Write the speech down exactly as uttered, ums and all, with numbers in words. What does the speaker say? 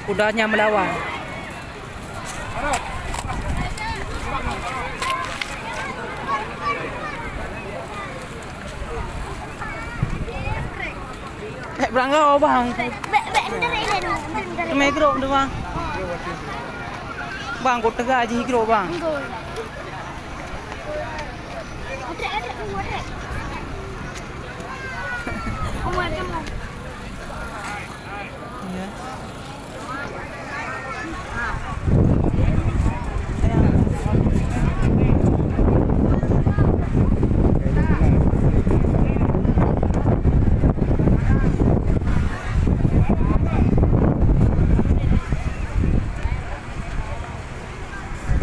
Kudanya meulawan. Eh, beurangga, bang. Bèk, bèk, entar ilèe dulu. Entar ilèe. Keumeung grob tu, bang. Bang, ku teuga jih grob, bang. Enggak. Atrek, atrek, tunggu, atrek. Tunggu, tunggu. Iya.